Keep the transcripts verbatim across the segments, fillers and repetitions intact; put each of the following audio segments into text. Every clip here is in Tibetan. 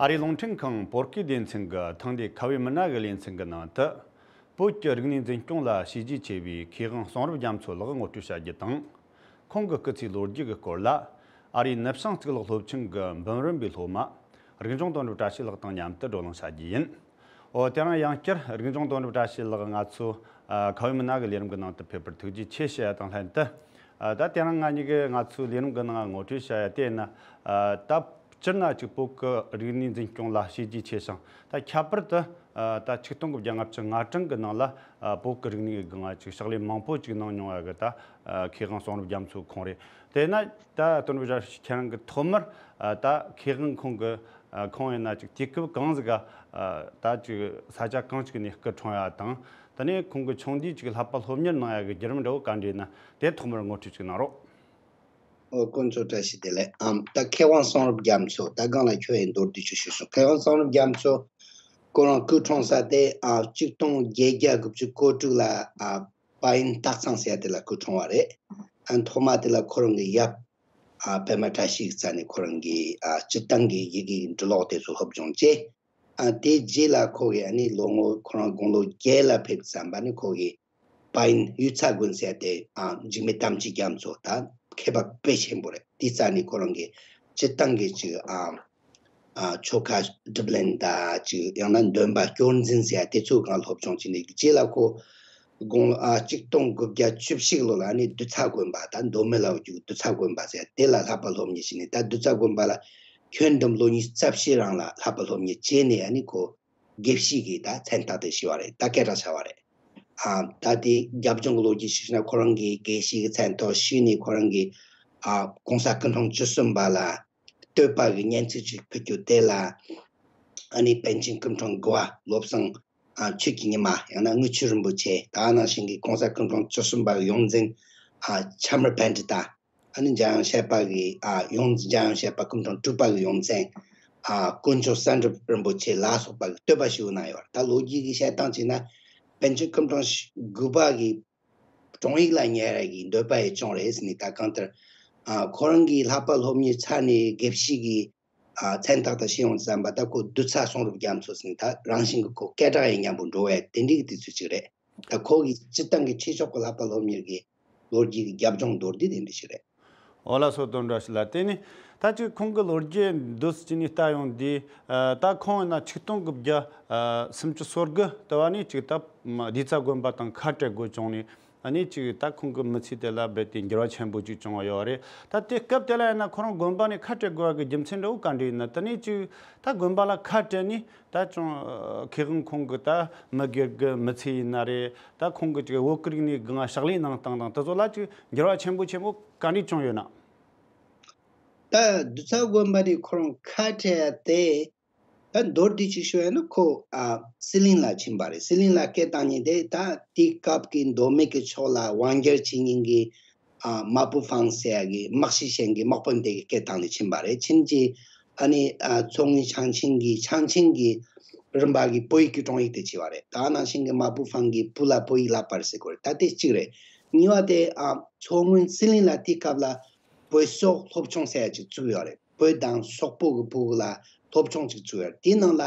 ཨ་རིའི་རླུང་འཕྲིན་ཁང་བོད་སྐད་སྡེ་ཚན་གྱི་ཐེངས་འདིའི་ཁ་བའི་མི་སྣ་གི་ལེ་ཚན་གྱི་ནང་དུ། བོད་ཀྱི་རིག་གནས་འཛིན་སྐྱོང་ལ་བྱས་རྗེས་ཆེ་བའི་མཁས་དབང་གསུང་རབ་རྒྱ་མཚོ་ལགས་ངོ་སྤྲོད་བྱ་རྒྱུ་དང་། ཁོང་གི་སྐུ་ཚེའི་ལོ་རྒྱུས་ཀྱི་སྐོར་ལ། ཨ་རིའི་ནུབ་བྱང་གཙུག་ལག་སློབ་ཆེན་གྱི་འབུམ་རམས་པའི་སློབ་མ། རིག་འབྱུང་དོན་གྲུབ་བཀྲ་ཤིས་ལགས་དང་མཉམ་དུ་བགྲོ་གླེང་བྱ་རྒྱུ་ཡིན། འོ། དེ་རིང་ཡང་བསྐྱར་རིག་འབྱུང་དོན་གྲུབ་བཀྲ་ཤིས་ལགས་ང་ཚོ་ཨ་ཁ་བའི་མི་སྣ་གི་ལས་རིམ་གྱི་ནང་དུ་ཕེབས་པར་ཐུགས་རྗེ་ཆེ་ཞུ་ཡ་དང་ལྷན་དུ། ཨ་ད་དེ་རིང་ང་གཉིས་ཀྱིས་ང་ཚོའི་ལས་རིམ་གྱི་ནང་ངོ་སྤྲོད་བྱ་ཡ་དེ་ཡིན་ན། ཨ་ད་སྤྱིར་ན་ཅིག་བོད་ཀྱི་རིག་གནས་འཛིན་སྐྱོང་ལ་བྱས་རྗེས་ཆེ་ཞིང་། ད་ཁྱད་པར་དུ་ཨ་ད་ཆིག་སྟོང་དགུ་བརྒྱ་ལྔ་བཅུ་ང་གྲངས་ཀྱི་ནང་ལ་ཨ་བོད་ཀྱི་རིག་གནས་ཀྱི་སྒང་ལ་ཅིག་ཕྱག་ལས་མང་པོ་ཅིག་གནང་མྱོང་བ་གི་ད་ཨ་མཁས་དབང་གསུང་རབ་རྒྱ་མཚོ་ཁོང་རེད། དེས་ན་ད་དོན་བཞག་ཁྱེད་རང་གི་ཐོག་མར་ཨ་ད་མཁས་དབང་ཁོང་གི་ཨ་ཁོང་ཡིན་ན་ཅིག་དུས་སྐབས་གང་ཟིག་ག་ཨ་ད་ཅིག་ས་ཆ་གང་ཅིག་ནས་སྐུ་འཁྲུངས་ཡ་དང་། དེ་ནས་ཁོང་གི་ཆུང་དུས་ཅིག་བསླབ་པ་སློབ་གཉེར་གནང་ཡ་གི་བརྒྱུད་རིམ་འདྲ་བོ་ག་འདྲ་ཡིན་ན་དེ་ཐོག་མར་ངོ་སྤྲོད་ཅིག་གནང་རོགས། ཨོ། དཀོན་མཆོག་བཀྲ་ཤིས་བདེ་ལེགས། ཨམ། ད་མཁས་དབང་གསུང་རབ་རྒྱ་མཚོ། ད་སྒང་ལ་ཁྱོད་ཡིན་མདོར་བསྡུས་ཅིག་ཞུས་སོང་། མཁས་དབང་གསུང་རབ་རྒྱ་མཚོ་ཁོ་རང་སྐུ་འཁྲུངས་ས་དེ་ཨ་གཅིག་སྟོང་བརྒྱད་བརྒྱ་དགུ་བཅུ་གོ་དྲུག་ལ་ཨ་པ་ཡིན་སྟག་ཚང་ཟེར་ཡ་དེ་ལ་སྐུ་འཁྲུངས་པ་རེད། ཨ་ཐོག་མ་དེ་ལ་ཁོ་རང་གི་ཡབ་ཨ་པད་མ་བཀྲ་ཤིས་ཀྱི་རྩ་ནས་ཁོ་རང་གི་ཨ་སྤྱིར་བཏང་གི་ཡི་གེའི་འབྲི་ཀློག་དེ་ཚོ་སློབ་སྦྱོང་བྱས། ཨ་དེ་རྗེས་ལ་ཁོ་གི་ཨ་ནི་ལོ་ངོ་ཁོ་རང་དགུང་ལོ་བརྒྱད་ལ་ཕེབས་ཙམ་པ་ནི་ཁོ་གི་པ་ཡིན་གཡུ་རྩ་དགོན་ཟེར་ཏེ་ཨ་འཇིགས་མེད་དམ་ཅན་རྒྱ་མཚོ་ད་མཁས་པ་དཔེ་ཆེན་པོ་རེད། དེའི་རྩ་ནས་ཁོ་རང་གི་སྤྱིར་བཏང་གི་ཅིག་ཨ་ཨ་ཆོ་ག་སྒྲུབ་ལེན་དང་ཅིག་ཡང་ན་འདོན་པ་སྐྱོར་འཛིན་ཟེར་དེ་ཚོའི་སྒང་སློབ་སྦྱོང་བྱས་ནས། རྗེས་ལ་ཁོ་དགུང་ཨ་གཅིག་སྟོང་དགུ་བརྒྱ་བཅུ་བཞི་ལོ་ལ་ནི་བདུད་ཚ་དགོན་པ་ད་མདོ་སྨད་ལ་ཡོད་རྒྱུ་བདུད་ཚ་དགོན་པ་ཟེར་དེ་ལ་བསླབ་པ་སློབ་གཉེར་བྱས་ནས། ད་བདུད་ཚ་དགོན་པ་ལ་ཁྱོན་བསྡོམས་ལོ་ཉི་ཤུ་རྩ་བཞི་རང་ལ་བསླབ་པ་སློབ་གཉེར་བྱས་ནས། ཨ་ནི་ཁོ་དགེ་བཤེས་ཀྱི་ད་མཚན་རྟགས་དེ་ཞུ་བ་རེད། ད་སྐད་གྲགས་ཆགས་པ་རེད། ཨ་ད་དེ་རྒྱབ་ལྗོངས་ཀྱི་ལོ་རྒྱུས་ཞུས་ན། ཁོ་རང་གིས་དགེ་བཤེས་ཀྱི་མཚན་ཐོག་ཞུས་ནས་ཁོ་རང་གིས་ཨ་གོང་ས་སྐུ་ཕྲེང་བཅུ་གསུམ་པ་ལ་བསྟོད་པ་གི་སྙན་ཚིག་ཅིག་ཕུལ་རྒྱུ་དེ་ལ། ཨ་ནི་པཎ་ཆེན་སྐུ་ཕྲེང་དགུ་པ་བློ་བཟང་ཨ་ཆོས་ཀྱི་ཉི་མ། ཡང་ན་དངུལ་ཆུ་རིན་པོ་ཆེ། ད་ནང་བཞིན་གྱི་གོང་ས་སྐུ་ཕྲེང་བཅུ་གསུམ་པ་གི་ཡོངས་འཛིན་ཨ་ཆ་མར་པཎྜི་ཏ། ཨ་ནི་འཇམ་དབྱངས་བཤད་པ་གི་ཨ་ཡོངས་འཛིན། འཇམ་དབྱངས་བཤད་པ་སྐུ་ཕྲེང་དྲུག་པ་གི་ཡོངས་འཛིན་ཨ་དཀོན་མཆོག་གསལ་གྲུབ་རིན་པོ་ཆེ་ལ་སོགས་པ་གི་བསྟོད་པ་ཞུ་གནང་ཡོད། ད་ལོ་རྒྱུས་ཀྱི་བཤད་སྟངས་བྱས་ན། པཎ་ཆེན་སྐུ་ཕྲེང་དགུ་པ་གི་དྲུང་ཡིག་ལ་ཉེ་ར་གི་འདོད་པ་ཡིས་སྐྱོང་རེད་ཟེར་ནས། ད་གང་ལྟར་ཨ་ཁོ་རང་གིས་བསླབ་པ་སློབ་གཉེར་ཚར་ནས་དགེ་བཤེས་ཀྱི་ཨ་མཚན་རྟགས་དང་ཤེས་ཡོན་བརྩམས་པ། ད་ཁོ་བདུད་ཚ་གསུང་རབ་རྒྱ་མཚོ་ཟེར་ནས་ད་རང་བཞིན་གྱི་ཁོ་སྐད་གྲགས་ཡང་མཉམ་པོ་འགྲོ་བའི་དེ་འདྲའི་གི་དུས་ཚོད་ཅིག་རེད། ད་ཁོ་གི་སྤྱིར་བཏང་གི་ཆོས་ཕྱོགས་ཀྱི་བསླབ་པ་སློབ་གཉེར་གྱི་ལོ་རྒྱུས་ཀྱི་རྒྱབ་ལྗོངས་མདོར་བསྡུས་དེ་འདྲ་ཞིག་རེད། འོ་ལགས་སོ། དོན་འདྲ་ཞིག་ལ་བརྟེན་ནས་ད་ཅིག་ཁོང་གི་ལོ་རྒྱུས་འདུག་སེ་བྱས་ནས་ལྟ་ཡོང་དུས། ཨ་ད་ཁོང་ཡིན་ན་ཆིག་སྟོང་དགུ་བརྒྱ་ཨ་སུམ་ཅུ་སོ་དགུ་དུ་བ་ནས་ཅིག་ད་བདུད་ཚ་དགོན་པ་དང་ཁ་བྲལ་དགོས་བྱུང་ནས། ཨ་ནི་ཅིག་ད་ཁོང་གི་མི་ཚེ་དེ་ལ་རྦད་དེ་འགྱུར་བ་ཆེན་པོ་ཅིག་བྱུང་བ་ཡོད་རེད། ད་དེ་སྐབས་དེ་ལ་ཡིན་ན་ཁོ་རང་དགོན་པ་ནས་ཁ་བྲལ་དགོས་པ་གི་རྒྱུ་མཚན་འདྲ་བོ་ག་འདྲ་ཡིན་ན། དེ་ནས་ཅིག་ད་དགོན་པ་ལ་ཁ་བྲལ་ནས། ད་ཅུང་ཨ་མཁས་དབང་ཁོང་གི་ད་མི་སྒེར་གྱི་མི་ཚེ་ཡིན་ན་རེད། ད་ཁོང་གི་ཅིག་བོད་ཀྱི་རིག་གནས་སྒང་ཕྱག་ལས་གནང་སྟངས་དང་དེ་ཚོ་ལ་ཅིག་འགྱུར་བ་ཆེན་པོ་ཆེན་པོ་ག་འདྲ་བྱུང་ཡོད་ན། ད་བདུད་ཚ་དགོན་པ་ནས་ཁོ་རང་ཁ་བྲལ་ཡ་དེ། ད་མདོར་བསྡུས་ཅིག་ཞུ་ཡ་ན་ཁོ་ཨ་སི་ལིང་ལ་ཕྱིན་པ་རེད། སི་ལིང་ལ་སྐད་བཏང་མཁན་དེ། ད་དེའི་སྐབས་ཀྱི་མདོ་སྨད་ཀྱི་ཕྱོགས་ལ་དབང་སྒྱུར་བྱེད་མཁན་གྱི་ཨ་མ་པུ་ཧྥང་ཟེར་ཡ་གི་དམག་ཞིག་བྱེད་མཁན་གྱི་དམག་དཔོན་དེ་གི་སྐད་བཏང་ནས་ཕྱིན་པ་རེད། ཕྱིན་རྗེས་ཨ་ནི་ཨ་མཚོ་སྔོན་ཞིང་ཆེན་གྱི་ཞིང་ཆེན་གྱི་རིམ་པ་གི་བོད་ཡིག་གི་དྲུང་ཡིག་དེ་བྱས་པ་རེད། ད་ནང་བཞིན་གྱི་མ་པུ་ཧྥང་གི་བུ་ལ་བོད་ཡིག་བསླབ་པ་རེད་ཟེར་གོ་རེད། ད་དེ་གཅིག་རེད། གཉིས་པ་དེ་ཨ་མཚོ་སྔོན་སི་ལིང་ལ་དེའི་སྐབས་ལ་བོད་སོག་སློབ་ཆུང་ཟེར་ཡ་ཅིག་བཙུགས་ཡོད་རེད། བོད་དང་སོག་པོ་གི་བུ་ལ་སློབ་ཆུང་ཅིག་བཙུགས་ཡོད་རེད། དེའི་ནང་ལ་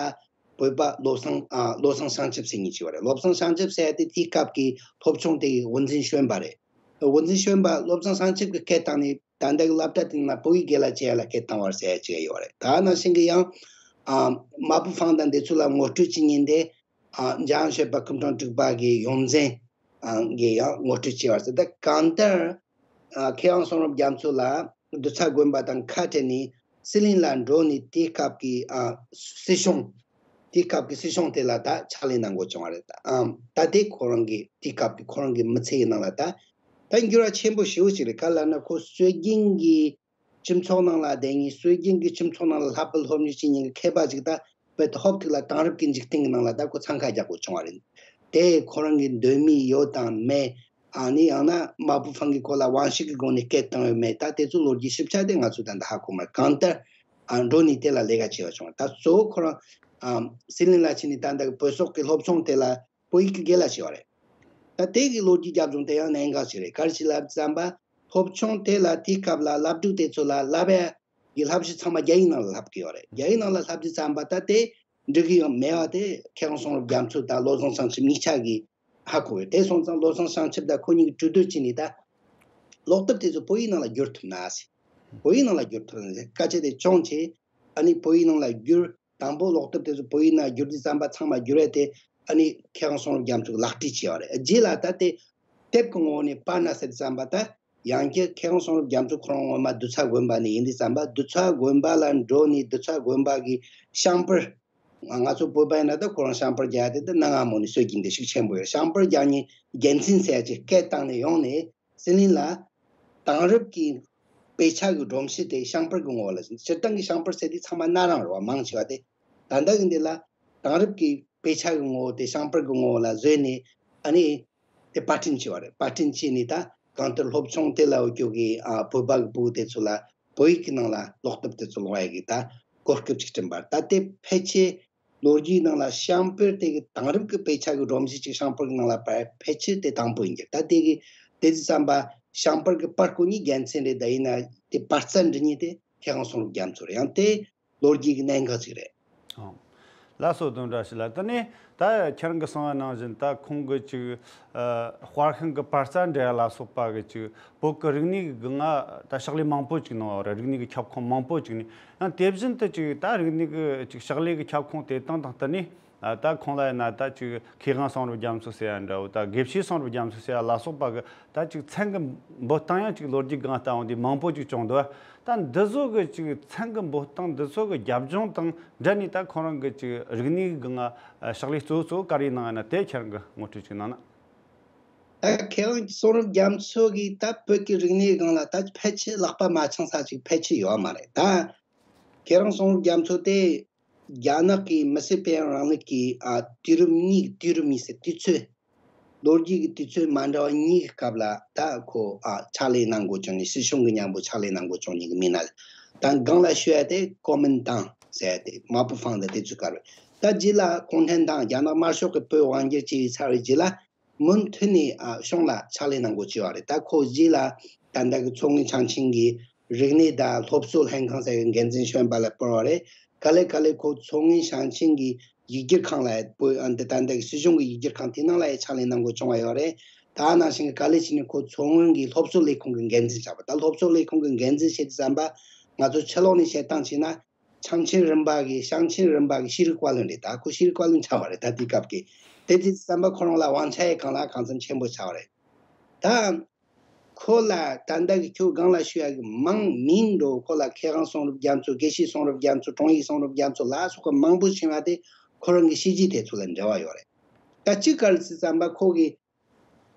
བོད་པ་བློ་བཟང་ཨ་བློ་བཟང་བྱང་ཆུབ་ཟེར་མཁན་ཅིག་ཡོད་རེད། བློ་བཟང་བྱང་ཆུབ་ཟེར་ཡ་དེ་དེའི་སྐབས་ཀྱི་སློབ་ཆུང་དེ་གི་དབུ་འཛིན་གཞོན་པ་རེད། དབུ་འཛིན་གཞོན་པ་བློ་བཟང་བྱང་ཆུབ་ཀྱི་སྐད་བཏང་ནས། ད་ལྟ་གི་སློབ་གྲྭ་དེ་ནང་བོད་ཡིག་སྒེར་ལ་བྱེད་ཡ་ལ་སྐད་བཏང་བ་ཟེར་ཡ་ཅིག་ཡོད་རེད། ད་ནང་བཞིན་གྱི་ཡང་ཨ་མ་པུ་ཧྥང་དང་དེ་ཚོ་ལ་ངོ་སྤྲོད་བྱེད་མཁན་དེ། ཨ་འཇམ་དབྱངས་བཤད་པ་སྐུ་ཕྲེང་དྲུག་པ་གི་ཡོངས་འཛིན་ཨ་གིས་ཡང་ངོ་སྤྲོད་བྱས་པ་རེད། ད་གང་ལྟར་ཨ་མཁས་དབང་གསུང་རབ་རྒྱ་མཚོ་ལགས་བདུད་ཚ་དགོན་པ་དང་ཁ་བྲལ་ནས་སི་ལིང་ལ་འགྲོ་ནས། དེའི་སྐབས་ཀྱི་ཨ་སྲིད་གཞུང་། དེའི་སྐབས་ཀྱི་སྲིད་གཞུང་དེ་ལ་ད་ཕྱག་ལས་གནང་དགོས་བྱུང་བ་རེད། ཨ་ད་དེ་ཁོ་རང་གི་དེའི་སྐབས་ཀྱི་ཁོ་རང་གི་མི་ཚེ་ཡི་ནང་ལ་ད་ད་འགྱུར་བ་ཆེན་པོ་ཞེ་པོ་ཅིག་རེད། ག་ལབ་ན་ཁོ་སྲོལ་རྒྱུན་གྱི་སྤྱི་ཚོགས་ནང་ལ་བསྡད་མཁན། སྲོལ་རྒྱུན་གྱི་སྤྱི་ཚོགས་ནང་ལ་བསླབ་པ་སློབ་གཉེར་བྱེད་མཁན་གྱི་མཁས་པ་ཅིག་ད་བོད་ཧོབ་ཐིག་ལ་དེང་རབས་ཀྱི་འཇིག་རྟེན་གྱི་ནང་ལ་ད་ཁོ་འཚང་ཁ་རྒྱག་དགོས་བྱུང་བ་རེད། དེ་ཁོ་རང་གི་འདོད་མོས་ཡོད་དང་མེད། ཨ་ནི་ཡང་ན་མ་བུ་ཧྥང་གིས་ཁོ་ལ་དབང་ཤུགས་ཀྱི་སྒོ་ནས་སྐད་བཏང་ཡོད་མེད། ད་དེ་ཚོ་ལོ་རྒྱུས་ཞིབ་ཆ་དེ་ང་ཚོས་ད་ལྟ་ཧ་གོ་མ་རེད། གང་ལྟར་ཨ་འགྲོ་ནས་དེ་ལ་ལས་ཀ་བྱས་པ་བྱུང་བ། ད་གཙོ་བོ་ཁོ་རང་ཨ་སི་ལིང་ལ་ཕྱིན་ནས་ད་ལྟ་གི་བོད་སོག་གི་སློབ་ཆུང་དེ་ལ་བོད་ཡིག་གི་སྒེར་ལ་བྱས་པ་རེད། ད་དེ་གི་ལོ་རྒྱུས་རྒྱབ་ལྗོངས་དེ་ཡང་གནད་འགག་ཅིག་རེད། ག་རེ་ཞིག་ལབ་ཙམ་པ། སློབ་ཆུང་དེ་ལ་དེའི་སྐབས་ལ་བསླབ་ཕྲུག་དེ་ཚོ་ལ་བསླབ་པའི་ གི་བསླབ་གཞི་ཚང་མ་རྒྱ་ཡིག་ནང་ལ་བསླབ་གི་ཡོད་རེད། རྒྱ་ཡིག་ནང་ལ་བསླབ་རྒྱུ་ཙམ་པ་ད་དེ་འགྲིག་གི་ཡོད་མེད་པ་དེ་མཁས་དབང་གསུང་རབ་རྒྱ་མཚོ་དང་བློ་བཟང་བྱང་ཆུབ་གཉིས་ཆ་གིས་ཧ་གོ་ཡོད། དེ་སོང་ཙང་བློ་བཟང་བྱང་ཆུབ་དང་ཁོ་གཉིས་ཀྱིས་གྲོས་བསྡུར་བྱས་ནས་ད་ཀློག་དེབ་དེ་ཚོ་བོད་ཡིག་ནང་ལ་བསྒྱུར་ཐུབ་ན་ཟེར། བོད་ཡིག་ནང་ལ་བསྒྱུར་ཐུབ་ན་ཟེར་སྐད་ཆ་དེ་བྱུང་བྱས། ཨ་ནི་བོད་ཡིག་ནང་ལ་བསྒྱུར། དང་པོ་ཀློག་དེབ་དེ་ཚོ་བོད་ཡིག་ནང་བསྒྱུར་དུས་ཙམ་པ་ཚང་མ་བསྒྱུར་བས་དེ་ཨ་ནི་མཁས་དབང་གསུང་རབ་རྒྱ་མཚོས་ལག་བྲིས་བྱས་པ་རེད། རྗེས་ལ་ད་དེ་དེབ་ཀྱི་ངོ་བོ་ནས་པར་ན་ཟེར་དུས་ཙམ་པ་ད་ཡང་བསྐྱར་མཁས་དབང་གསུང་རབ་རྒྱ་མཚོ་ཁོ་རང་ངོ་མ་རྡུལ་ཚ་དགོན་པ་ནས་ཡིན་དུས་ཙམ་པ་རྡུལ་ཚ་དགོན་པ་ལ་འགྲོ་ནས་རྡུལ་ཚ་དགོན་པ་གི་བཤམས་པར། ང་ང་ཚོ་བོད་པ་ཡིན་ན་ད་ཁོ་རང་བཤམས་པར་རྒྱག་དེ་ད་གནའ་སྔ་མོ་ནས་སྲོལ་རྒྱུན་དེ་ཤུགས་ཆེན་པོ་ཡོད། བཤམས་པར་རྒྱག་མཁན་རྒྱལ་མཚན་ཟེར་ཡ་ཅིག་སྐད་བཏང་ནས་ཡོང་ནས། ཟི་ལིང་ལ་དེང་རབས་ཀྱི་དཔེ་ཆ་གི་སྒྲོམ་གཞི་དེ་བཤམས་པར་གྱི་ངོ་བོ་ལ་ཟིན། སྤྱིར་བཏང་གི་བཤམས་པར་ཟེར་དུས་ཚང་མ་སྣ་རང་རེད་བ། མང་ཆེ་བ་དེ་ད་ལྟ་གི་འདི་ལ་དེང་རབས་ཀྱི་དཔེ་ཆ་གི་ངོ་བོ་དེ་བཤམས་པར་གྱི་ངོ་བོ་ལ་བཟོས་ནས་ཨ་ནི་དེ་པར་སྐྲུན་བྱས་པ་རེད། པར་སྐྲུན་བྱས་ནས་ད་གང་ལྟར་སློབ་ཆུང་དེ་ལ་འོ་སྐྱོ་གི་ཨ་བོད་པ་གི་ཕྲུ་གུ་དེ་ཚོ་ལ་བོད་ཡིག་གི་ནང་ལ་ཀློག་དེབ་དེ་ཚོ་ཀློག་ཡ་གི་ད་གོ་སྐབས་ཅིག་བསྐྲུན་པ་རེད། ད་དེ་ཕལ་ཆེར་ལོ་རྒྱུས་ནང་ལ་བཤམས་པར་དེ་གི་དེང་རབས་ཀྱི་དཔེ་ཆ་གི་སྒྲོམ་གཞི་ཅིག་བཤམས་པར་གྱི་ནང་ལ་བར་ཕལ་ཆེར་དེ་དང་པོ་ཡིན་གྱི། ད་དེ་གི་དེ་དུས་ཙམ་པ་བཤམས་པར་གྱི་པར་བརྐོ་མཁན་རྒྱལ་མཚན་རེད། ད་ཡིན་ན་དེ་པར་རྩ་འབྲི་མཁན་དེ་མཁས་དབང་གསུང་རབ་རྒྱ་མཚོ་རེད། ཡང་དེ་ལོ་རྒྱུས་ཀྱི་གནད་འགག་ཅིག་རེད། ཨང་། ལགས་སོ། དོན་དག་ཞིག་ལ་ད་ནི་ད་ཁྱེད་རང་གི་གསུང་བ་ནང་བཞིན་ད་ཁོང་གི་ཅིག་ཨ་དཔར་ཤིང་གི་པར་རྩ་འབྲི་ཡ་ལ་སོགས་པ་གི་ཅིག་བོད་ཀྱི་རིག་གནས་ཀྱི་སྒང་ང་ད་ཕྱག་ལས་མང་པོ་ཅིག་གནང་བ་རེད། རིག་གནས་ཀྱི་ཁྱབ་ཁོངས་མང་པོ་ཅིག་ནས། ཡང་དེ་བཞིན་དུ་ཅིག་ད་རིག་གནས་ཀྱི་ཅིག་ཕྱག་ལས་ཀྱི་ཁྱབ་ཁོངས་དེ་དང་དང་བསྟུན་ནས། ཨ་ད་ཁོང་ལ་ཡིན་ན་ད་ཅིག་མཁས་དབང་གསུང་རབ་རྒྱ་མཚོ་ཟེར་ཡ་འདྲ་བོ། ད་དགེ་བཤེས་གསུང་རབ་རྒྱ་མཚོ་ཟེར་ཡ་ལ་སོགས་པ་གི་ད་ཅིག་མཚན་གི་འབོད་སྟངས་ཡང་ཅིག་ལོ་རྒྱུས་སྒང་ལྟ་བུ་འདི་མང་པོ་ཅིག་བྱུང་འདུག། ད་འདི་ཚོ་གི་ཅིག་མཚན་གི་འབོད་སྟངས་འདི་ཚོ་གི་རྒྱབ་ལྗོངས་དང་འབྲེལ་ནས་ད་ཁོ་རང་གི་ཅིག་རིག་གནས་སྒང་ཕྱག་ལས་གཙོ་བོ་གཙོ་བོ་ག་རེ་གནང་ཡ་ན་དེ་ཁྱེད་རང་གི་ངོ་སྤྲོད་ཅིག་གནང་ན། ད་མཁས་དབང་གསུང་རབ་རྒྱ་མཚོ་གིས་ད་བོད་ཀྱི་རིག་གནས་སྒང་ལ་ད་ཕལ་ཆེར་ལག་པ་མ་འཆང་ས་ཅིག་ཕལ་ཆེར་ཡོད་མ་རེད། ད་མཁས་དབང་གསུང་རབ་རྒྱ་མཚོ་དེ་རྒྱ་ནག་གི་མི་སེར་སྤེལ་རིང་ལུགས་ཀྱི་ཨ་དུས་རིམ་གཉིས། དུས་རིམ་གཉིས་ཟེར་དུས་ཚོད། ལོ་རྒྱུས་ཀྱི་དུས་ཚོད་མ་འདྲ་བ་གཉིས་ཀྱི་སྐབས་ལ་ད་ཁོ་ཨ་ཕྱག་ལས་གནང་དགོས་བྱུང་ནས། སྲིད་གཞུང་གི་མཉམ་པོ་ཕྱག་ལས་གནང་དགོས་བྱུང་མཁན་གྱི་མི་སྣ་རེད། ད་སྒང་ལ་ཞུ་ཡ་དེ་ཀོ་མིན་ཏང་ཟེར་ཡ་དེ་མ་པུ་ཧྥང་དང་དེ་ཚོའི་སྐབས་རེད། ད་རྗེས་ལ་གུང་ཁྲན་ཏང་རྒྱ་ནག་དམར་ཤོག་གི་བོད་དབང་སྒྱུར་བྱས་པའི་ཚར་བའི་རྗེས་ལ་མུ་མཐུད་ནས་ཨ་གཞུང་ལ་ཕྱག་ལས་གནང་དགོས་བྱུང་བ་རེད། ད་ཁོ་རྗེས་ལ་ད་ལྟ་གི་མཚོ་སྔོན་ཞིང་ཆེན་གྱི་རིག་གནས་དང་སློབ་གསོ་ལྷན་ཁང་ཟེར་བའི་འགན་འཛིན་གཞོན་པ་ལ་བསྐོས་པ་རེད། ག་ལེ་ག་ལེ་ཁོ་མཚོ་སྔོན་ཞིང་ཆེན་གྱི་ཡིག་སྒྱུར་ཁང་ལ་བོད་ཨ་འདི་ད་ལྟ་གི་སྲིད་གཞུང་གི་ཡིག་སྒྱུར་ཁང་དེ་ནང་ལ་ཡང་ཕྱག་ལས་གནང་དགོས་བྱུང་བ་ཡོད་རེད། ད་ནང་བཞིན་གྱི་ག་ལེ་བྱས་ནས་ཁོ་མཚོ་སྔོན་གྱི་སློབ་གསོ་ལས་ཁུངས་ཀྱི་འགན་འཛིན་བྱས་པ། ད་སློབ་གསོ་ལས་ཁུངས་ཀྱི་འགན་འཛིན་བྱེད་དུས་ཙམ་པ་ང་ཚོ་ཕྱི་ལོགས་ནས་བཤད་སྟངས་བྱས་ན། ཞིང་ཆེན་རིམ་པ་གི་ཞིང་ཆེན་རིམ་པ་གི་ཤེས་རིག་བཀའ་བློན་རེད། ད་ཁོ་ཤེས་རིག་བཀའ་བློན་ཆགས་པ་རེད། ད་དེའི་སྐབས་ཀྱི་དེ་དུས་ཙམ་པ་ཁོ་རང་ལ་དབང་ཆ་ཡང་གང་ལ་གང་འཚམ་ཆེན་པོ་ཆགས་པ་རེད། ད་ཁོ་ལ་ད་ལྟ་གི་ཁྱོད་སྒང་ལ་ཞུ་ཡ་གི་མང་མིན་འགྲོ། ཁོ་ལ་མཁས་དབང་གསུང་རབ་རྒྱ་མཚོ། དགེ་བཤེས་གསུང་རབ་རྒྱ་མཚོ། དྲུང་ཡིག་གསུང་རབ་རྒྱ་མཚོ་ལ་སོགས་པ་མང་པོ་ཕྱིན་པ་དེ་ཁོ་རང་གི་བྱས་རྗེས་དེ་ཚོ་ལ་འབྲེལ་བ་ཡོད་རེད། ད་གཅིག་ག་རེ་ཟེར་ཙམ་པ་ཁོ་གི་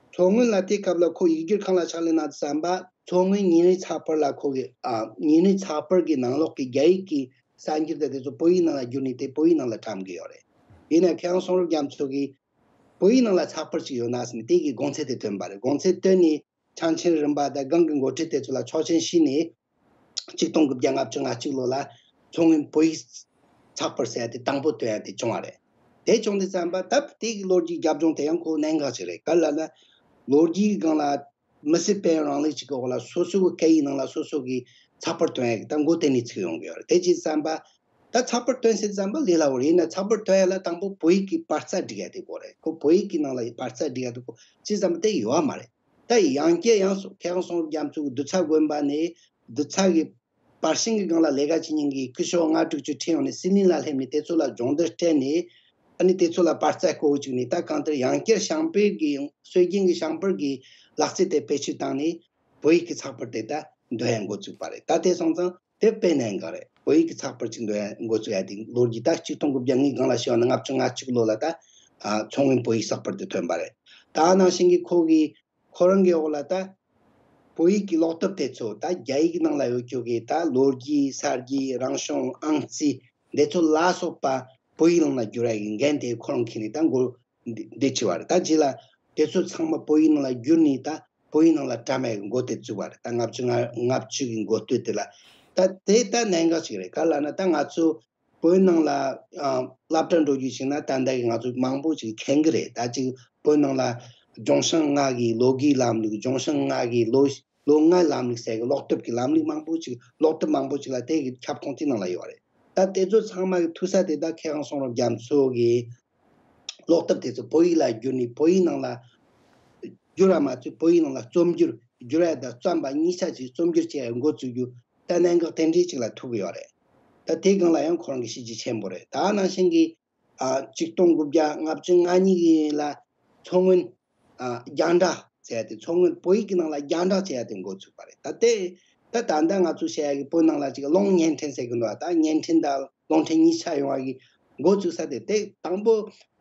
མཚོ་སྔོན་ལ་དེ་སྐབས་ལ་ཁོ་ཡིག་སྒྱུར་ཁང་ལ་ཕྱག་ལས་གནང་དུས་ཙམ་པ་མཚོ་སྔོན་ཉིན་རེའི་ཚགས་པར་ལ་ཁོ་གི་ཨ་ཉིན་རེའི་ཚགས་པར་གྱི་ནང་ལོགས་ཀྱི་རྒྱ་ཡིག་གི་གསར་འགྱུར་དང་དེ་ཚོ་བོད་ཡིག་ནང་ལ་བསྒྱུར་ནས་དེ་བོད་ཡིག་ནང་ལ་བཀྲམ་གི་ཡོད་རེད། ཡིན་ན་མཁས་དབང་གསུང་རབ་རྒྱ་མཚོ་གིས་བོད་ཡིག་ནང་ལ་ཚགས་པར་ཅིག་ཡོད་ན་ཟེར་ནས་དེ་གི་དགོངས་ཚུལ་དེ་བཏོན་པ་རེད། དགོངས་ཚུལ་བཏོན་ནས་ཞིང་ཆེན་རིམ་པ་དང་སྒང་གི་འགོ་ཁྲིད་དེ་ཚོ་ལ་ཆོག་མཆན་ཞུས་ནས། གཅིག་སྟོང་དགུ་བརྒྱ་ལྔ་བཅུ་ང་གཅིག་ལོ་ལ་མཚོ་སྔོན་བོད་ཡིག་ཚགས་པར་ཟེར་ཡ་དེ་དང་པོ་བཏོན་ཡ་དེ་བྱུང་བ་རེད། དེ་བྱུང་དུས་ཙམ་པ་སྟབས་དེ་གི་ལོ་རྒྱུས་རྒྱབ་ལྗོངས་དེ་ཡང་ཁོ་གནད་འགག་ཅིག་རེད། ག་རེ་ལབ་ན་ལོ་རྒྱུས་སྒང་ལ་མི་སེར་སྤེལ་རིང་ལུགས་ཅིག་གི་འོག་ལ་སོ་སོ་གི་སྐད་ཡིག་ནང་ལ་སོ་སོ་གི་ཚགས་པར་བཏོན་ཡ་གི་ད་འགོ་དེ་ནས་ཚུགས་ཡོང་གི་ཡོད་རེད། དེ་བྱས་ཙམ་པ་ད་ཚགས་པར་བཏོན་ཟེར་ཙམ་པ་ལས་སླ་བོ་རེད། ཡིན་ན་ཚགས་པར་བཏོན་ཡ་ལ་དང་པོ་བོད་ཡིག་གི་པར་རྩ་སྒྲིག་ཡ་དེ་དགོས་རེད། ཁོ་བོད་ཡིག་གི་ནང་ལ་པར་རྩ་སྒྲིག་ཡ་དེ་དགོས་ཅི་ཙམ་པ་དེ་ཡོད་མ་རེད། ད་ཡང་བསྐྱར་ཡང་སོ་མཁས་དབང་གསུང་རབ་རྒྱ་མཚོ་གི་རྡུལ་ཚ་དགོན་པ་ནས་རྡུལ་ཚ་གི་པར་ཤིང་གི་སྒང་ལ་ལས་ཀ་བྱེད་མཁན་གྱི་སྐུ་ཞབས་ལྔ་དྲུག་ཅུ་ཁྲིད་ཡོང་ནས་ཟི་ལིང་ལ་སླེབས་ནས་དེ་ཚོ་ལ་སྦྱོང་བརྡར་སྤྲད་ནས། ཨ་ནི་དེ་ཚོ་ལ་པར་རྩ་བརྐོ་བཅུག་ནས་ད་གང་ལྟར་ཡང་བསྐྱར་ཞིང་པའི་གི་སྲོལ་རྒྱུན་གྱི་ཞིང་པའི་གི་ལག་རྩལ་དེ་བེད་སྤྱོད་བཏང་ནས་བོད་ཡིག་གི་ཚགས་པར་དེ་ད་འདོན་ཡ་འགོ་བཙུགས་པ་རེད། ད་དེ་སོང་ཙང་དེ་དཔེ་གནད་འགག་རེད། བོད་ཡིག་གི་ཚགས་པར་ཅིག་འདོན་ཡ་འགོ་བཙུགས་ཡ་དེ་ལོ་རྒྱུས་ད་གཅིག་སྟོང་དགུ་བརྒྱ་ང་གཅིག་ལོ་ལ་ཞུ་བ་ན་ལྔ་བཅུ་ང་གཅིག་ལོ་ལ་ད་ཨ་མཚོ་སྔོན་བོད་ཡིག་ཚགས་པར་དེ་ཐོན་པ་རེད། ད་ནང་བཞིན་གྱི་ཁོ་གི་ཁོ་རང་གི་འོག་ལ་ད་བོད་ཡིག་གི་ཀློག་དེབ་དེ་ཚོ་ད་རྒྱ་ཡིག་ནང་ལ་ཡོད་རྒྱུ་གི་ད་ལོ་རྒྱུས་ས་རྒྱུས་རང་བྱུང་ཨང་རྩིས་འདི་ཚོ་ལ་སོགས་པ་བོད་ཡིག་ནང་ལ་བསྒྱུར་ཡ་གི་འགན་དེ་ཁོ་རང་འཁྱེར་ནས་ད་འགོ་འདི་འདི་བྱས་པ་རེད། ད་རྗེས་ལ་དེ་ཚོ་ཚང་མ་བོད་ཡིག་ནང་ལ་བསྒྱུར་ནས་ད་བོད་ཡིག་ནང་ལ་བཀྲམ་ཡ་གི་འགོ་དེ་བཙུགས་པ་རེད། ད་ལྔ་བཅུ་ང་ལྔ་བཅུ་གི་འགོ་སྟོད་དེ་ལ་ད་དེ་ད་གནད་འགག་ཅིག་རེད། ག་ལབ་ན་ད་ང་ཚོ་བོད་ནང་ལ་ཨ་སློབ་གྲྭ་འགྲོ་རྒྱུ་ཞིག་ན་ད་ལྟ་གི་ང་ཚོ་མང་པོ་ཅིག་མཁྱེན་གི་རེད། ད་ཅིག་བོད་ནང་ལ་ལྗོན་ཤིང་ལྔ་གི་ལོ་རྒྱུས་ལམ་ལུགས། ལྗོན་ཤིང་ལྔ་གི་ལོ་ ལོ་ལྔའི་ལམ་ལུགས་ཟེར་གི་ཀློག་དེབ་ཀྱི་ལམ་ལུགས་མང་པོ་ཅིག་ཀློག་དེབ་མང་པོ་ཅིག་ལ་དེ་གི་ཁྱབ་ཁོངས་དེ་ནང་ལ་ཡོད་རེད། ད་དེ་ཚོ་ཚང་མ་གི་ཐུག་ས་དེ་ད་མཁས་དབང་གསུང་རབ་རྒྱ་མཚོ་གི་ཀློག་དེབ་དེ་ཚོ་བོད་ཡིག་ལ་བསྒྱུར་ནས་བོད་ཡིག་ནང་ལ་བསྒྱུར་བ་མ་ཚད་བོད་ཡིག་ནང་ལ་རྩོམ་བསྒྱུར་བསྒྱུར་ཡ་དང་རྩོམ་པ་གཉིས་ཆ་ཅིག་རྩོམ་བསྒྱུར་བྱེད་ཡ་འགོ་བཙུགས་རྒྱུ་ད་གནད་འགག་དེ་འདྲའི་ཅིག་ལ་ཐུག་གི་ཡོད་རེད། ད་དེའི་སྒང་ལ་ཡང་ཁོ་རང་གི་བྱས་རྗེས་ཆེན་པོ་རེད། ད་ནང་བཞིན་གྱི་ཨ་ཆིག་སྟོང་དགུ་བརྒྱ་ལྔ་བཅུ་ང་གཉིས་ལ་མཚོ་སྔོན་ཨ་རྒྱང་བསྒྲགས་ཟེར་ཡ་དེ་མཚོ་སྔོན་བོད་ཡིག་གི་ནང་ལ་རྒྱང་བསྒྲགས་བྱེད་ཡ་དེ་འགོ་བཙུགས་པ་རེད། ད་དེ་ད་ད་ལྟ་ང་ཚོ་བཤད་ཡ་གི་བོད་ནང་ལ་ཅིག་རླུང་བརྙན་འཕྲིན་ཟེར་གི་འདུག་ད་བརྙན་འཕྲིན་དང་རླུང་འཕྲིན་གཉིས་ཆ་ཡོང་བ་གི་འགོ་བཙུགས་ས་དེ་དེ་དང་པོ་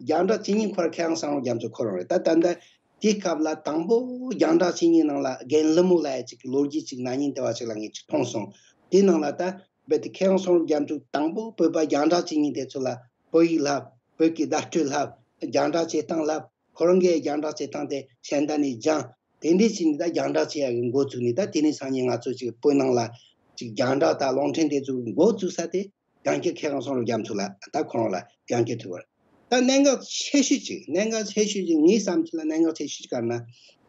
རྒྱང་བསྒྲགས་བྱེད་མཁན་ཁོ་ར་མཁས་དབང་གསུང་རབ་རྒྱ་མཚོ་ཁོ་རང་རེད། ད་ད་ལྟ་དེའི་སྐབས་ལ་དང་པོ་རྒྱང་བསྒྲགས་བྱེད་མཁན་ནང་ལ་རྒན་ལྷ་མོ་ལབ་ཡ་ཅིག་གི་ལོ་རྒྱུས་ཅིག་ན་ནིང་དེ་བ་ཅིག་ལ་ངས་ཅིག་མཐོང་སོང་། དེའི་ནང་ལ་ད་རྦད་དེ་མཁས་དབང་གསུང་རབ་རྒྱ་མཚོ་དང་པོ་བོད་པ་རྒྱང་བསྒྲགས་བྱེད་མཁན་དེ་ཚོ་ལ་བོད་ཡིག་བསླབ། བོད་ཀྱི་བརྡ་སྤྲོད་བསླབ། རྒྱང་བསྒྲགས་བྱེད་སྟངས་བསླབ། ཁོ་རང་གིས་རྒྱང་བསྒྲགས་བྱེད་སྟངས་དེ་གཞན་དག་ནས་སྦྱངས། དེ་འདྲས་བྱས་ནས་ད་རྒྱང་བསྒྲགས་བྱེད་ཡག་གི་འགོ་བཙུགས་ནས་ད་དེ་ནས་སང་ཉིན་ང་ཚོ་ཅིག་བོད་ནང་ལ་ཅིག་རྒྱང་བསྒྲགས་དང་རླུང་འཕྲིན་དེ་ཚོ་འགོ་བཙུགས་ས་དེ་ཡང་བསྐྱར་མཁས་དབང་གསུང་རབ་རྒྱ་མཚོ་ལ་ད་ཁོ་རང་ལ་ཡང་བསྐྱར་ཐུག་པ་རེད། ད་གནད་འགག་ཆེ་ཤོས་ཅིག་གནད་འགག་ཆེ་ཤོས་ཅིག་ངའི་བསམ་ཚུལ་ལ་གནད་འགག་ཆེ་ཤོས་ཅིག་ག་རེ་ན།